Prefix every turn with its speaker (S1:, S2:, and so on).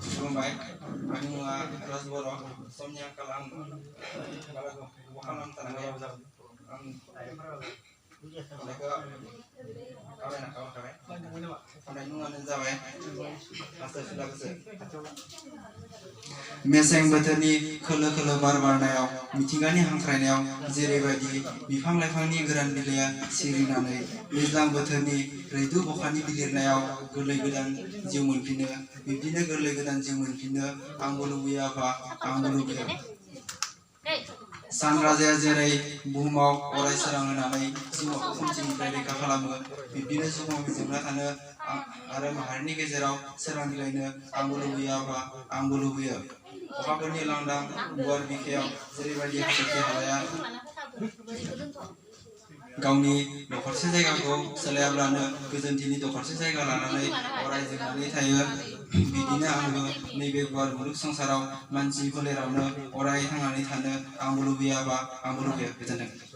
S1: खुलुमबाय आंनि मुङा राज बर' समनिया कालाम खालामथारनानै आं खन्थाइखौ आवरायनो आखायाव लाखाबाय। खन्थाइनि मुङानो जाबाय हास्रायसुला गोसो। मेसें बोथोरनि खोलो खोलो बार बारनायाव मिथिंगानि हांख्रायनायाव जेरैबायदि बिफां लाइफांनि गोरान बिलाइया सिरिनानै दैज्लां बोथोरनि रैदु अखानि बिलिरनायाव गोरलै गोदान जिउ मोनफिनो, बिब्दिनो गोरलै गोदान जिउ मोनफिनो आंबो लुबैयो आफा, आंबो लुबैयो। सान राजाया जेरै बुहुमाव अराय सोरां होनानै जिउमाखौ खोमसिनिफ्राय रैखा खालामो, बिब्दिनो जिउमाव जोबना थानो आरो माहारिनि गेजेराव सोरां बिलाइनो आंबो लुबैयो आफा, आंबो लुबैयो। अखाफोरनि लांदां गुवार बिखायाव जेरैबायदि हाथरखि हालाया गावनि दखरसे जायगाखौ सोलायाब्लानो गोजोनथिनि दखरसे जायगा लानानै अराय जोबनानै थायो, बिदिनो आंबो नैबे गुवार मुलुग संसाराव मानसि फोलेरावनो अराय थांनानै थानो आंबो लुबैयो आफा, आंबो लुबैयो। गोजोन्थों।